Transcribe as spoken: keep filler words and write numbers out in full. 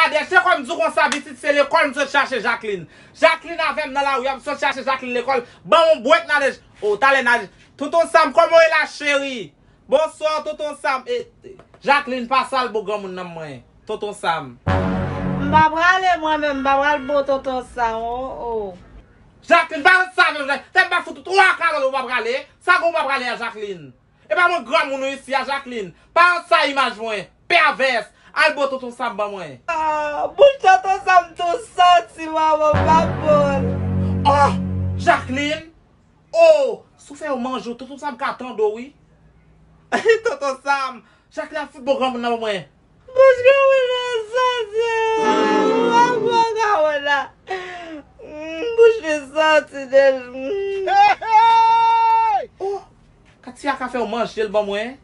Nadèj, se kòm di w konsa, pitit, se lekòl m sot chache Jacqueline. Jacqueline avè m nan lari a, m sot chache Jacqueline lekòl. Ban m yon bwèt Nadèj. O, talè Nadèj. Tonton Sam, kòman w ye la, cheri? Bonswa, Tonton Sam. E, Jacqueline, pa sal bo granmoun nan mwen. Tonton Sam. M pa prale mwen menm, m pa pral bo Tonton Sam, o, o. Jacqueline, pa sa menm, Jacqueline. Tèt ba fout ou twa kalòl ou pa prale. Sa gon pa prale a, Jacqueline. E pa mwen granmoun ou isi a, Jacqueline. Pa sa imaj mwen. Pèvès. Al bo Tonton Sam ban mwen. Ah, bouch Tonton Sam tou santi, manman, m pa bon. Oh, Jacqueline. Oh, si w fè yo manje w, Tonton Sam ka tande w, wi. Tonton Sam, Jacqueline ap fout bon granmoun nan ban mwen. Bouch granmoun nan santi, manman, granmoun nan. Mm, bouch li santi deja. Mm. Oh, Katia ka fè w manje l ban mwen.